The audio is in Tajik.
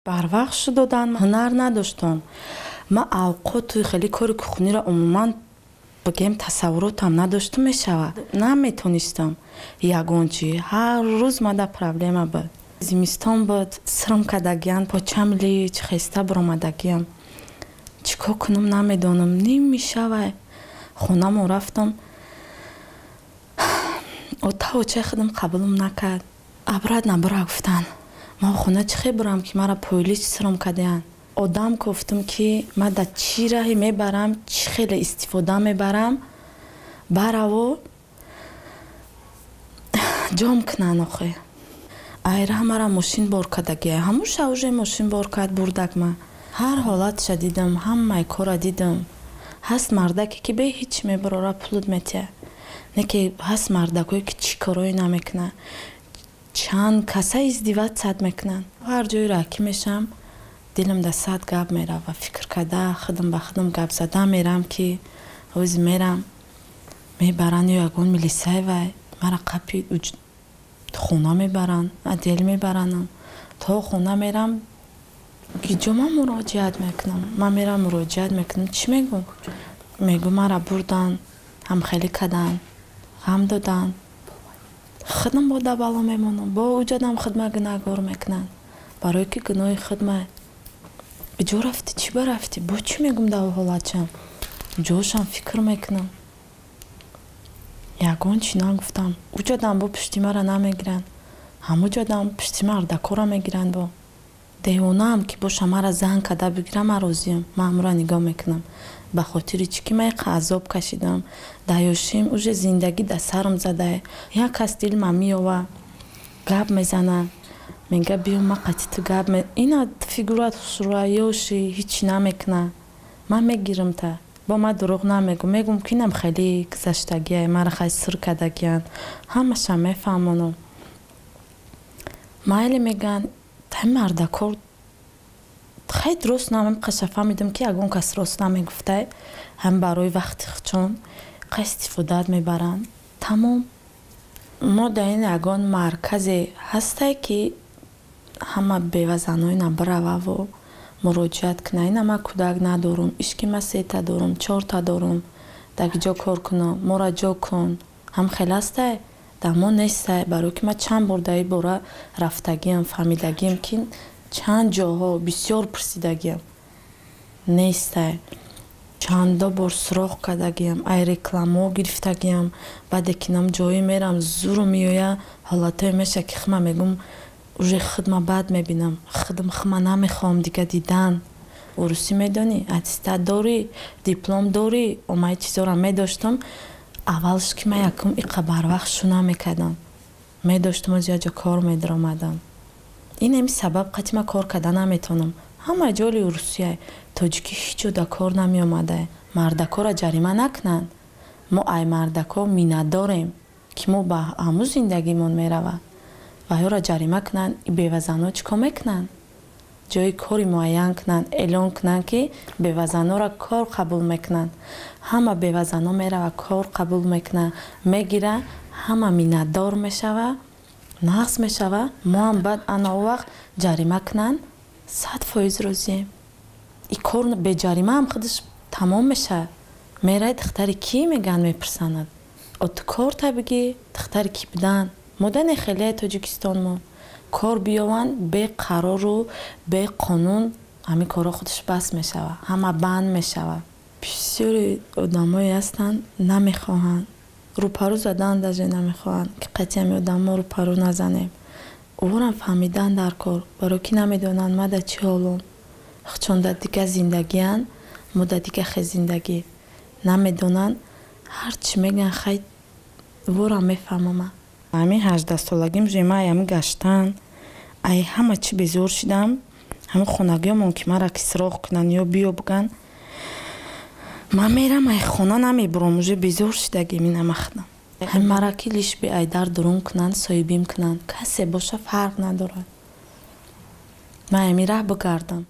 Барвақт шу додан, ҳунар надоштам. Ман авқоту хеле кори кухниро умуман бигем тасаввуротам надоштум мешавад. Наметонистам ягон чӣ. Ҳар рӯз мада проблема буд. Зимистон буд, сирм кардагиам, почам лич хеста баромадагиам. Чӣ кор кунам намедонам. Ними шавай. Хонамо рафтам. Ота очаи худам қабулам накард. Обратно бира гуфтанд. Ман хона чӣ хел бурам, ки мара пойлич сирм кардаянд. Одам гуфтам, ки ман дар чӣ раҳе мебарам, чӣ хеле истифода мебарам, бараво ҷом кунанд охе. Айра мара мошин бор кардагия. Ҳамун шав уже мошин бор кард, бурдак ма. Ҳар ҳолатша дидам, ҳамаи кора дидам. Ҳаст мардаке, ки бе ҳеҷ мебарора, пулут метиҳад. Не ки ҳаст мардакое, ки чӣ корое намекунанд. Чанд каса издеваться мекунанд. Ҳар ҷойро ки мешавам, дилам да сад гап мерава. Фикр карда, худам ба худам гап зада мерам, ки ҳози мерам, мебаранд ё ягон милисай вай мара қапи хона мебаранд, отдел мебаранам. То хона мерам, ки ҷо ман муроҷиат мекунам? Ман мерам, муроҷиат мекунам, чӣ мегӯм? Мегӯ, мара бурдан, ҳамхелӣ карданд, ғам доданд. Худам бо дабало мемонам, бо уҷадам худма гунаҳгор мекунанд, барое ки гуноҳи худма. Ҷо рафтӣ, чӣ ба рафтӣ? Бо чӣ мегӯм дар ҳолатшам? Ҷошам фикр мекунам. Ягон чӣ нагуфтам. Уҷадам бо пушти мара намегиранд. Ҳамуҷадам пушти мардакора мегиранд. Бо девонаам ки боша, мара зан карда бигира, ман розиям. Ман ҳамура нигоҳ мекунам. Ба хотири чӣ ки ман иқа азоб кашидам, дар ёшим уже зиндагӣ дар сарам задае. Як кас дилма меёва, гап мезана, мега: «Биё, ма қати ту гап». Ина фигурат хушрӯа, ёши, ҳичи намекуна, ман мегирам та. Бо ман дурӯғ намегӯм, мегӯм, ки инам хеле гузаштагия, мара хай сир кардагиянд, ҳамаша мефаҳмонам. Майли мегӯянд, тай мардакор хай дуруст намем. Қаша фаҳмидам, ки ягон кас рост намегуфтай. Ҳам барои вақти худшон қа истифодаат мебаранд, тамом. Мо дар ин ягон марказе ҳастай, ки ҳама бевазанои набирававу муроҷиат кунад? Ина ман кӯдак надорум, ишки ман сета дорум, чорта дорум, дар ки ҷо кор кунам, мора ҷо кун. Ҳам хел ҳастай? Дар мо нестай, барое ки ман чанд бор дар ин бора рафтагиам, фаҳмидагиам, ки чанд ҷоҳо бисёр пурсидагиам, нестай. Чандо бор суроғ кардагиам, ай рекламаҳо гирифтагиам. Баъде ки нам ҷое мерам, зуру меоя, ҳолатое меша, ки худма мегӯм, уже худма бад мебинам, худм худма намехоҳам дига дидан. Урусӣ медонӣ, аттестат дорӣ, диплом дорӣ, омаи чизоро медоштам. Аввалш ки ман якум иқа барвақт шу намекардам, медоштам, оз як ҷо кор медаромадам. Ин ҳами сабаб қати ман кор карда наметавонам. Ҳама ҷоли урусия, тоҷикӣ ҳеҷ ҷо дар кор намеомада. Мардакоро ҷарима накунанд. Мо ай мардако миннатдорем, ки мо ба ҳамун зиндагимон меравад. Ваёро ҷарима кунанд, бевазанҳо чӣ кор мекунанд? Ҷои кори муайян кунанд, эълон кунанд, ки бевазанҳоро кор қабул мекунанд. Ҳама бевазанҳо мерава, кор қабул мекунанд, мегира, ҳама миннатдор мешава, нағз мешава. Мо ҳам баъд ана он вақт ҷарима кунанд, 100% розием. И кор беҷарима ҳам худаш тамом мешавад. Мераи, духтари кӣ мегӯянд, мепурсанад. О, ту корта бигӣ, духтари кӣ будан. Модане хеле Тоҷикистон мо кор биёванд, беқарору беқонун ҳамин корҳо худаш бас мешавад, ҳама банд мешавад. Бисёри одамое ҳастанд, намехоҳанд рӯпарӯ задан, даже намехоҳанд, ки қатъи ҳами одамо рӯпарӯ назанем. Оворам фаҳмидан дар кор, барое ки намедонанд ма дар чӣ ҳолом. Чун дар дига зиндагианд, мо дар дига хел зиндагӣ намедонанд. Ҳарчи мегӯянд, хай, ворам мефаҳмам. Ҳамин 18-солагим уже ман ай ҳами гаштан, ай ҳама чӣ безор шидам. Ҳамин хонагиёмон ки мара ки суроғ кунанд ё биё бигӯянд, ман мерам, ай хона намебурам, уже безор шидагим. Ина махдам, ҳамин мара ки лиш би ай дар дурун кунанд, соҳибим кунанд, касе боша, фарқ надорад, ман ҳамин раҳ бигардам.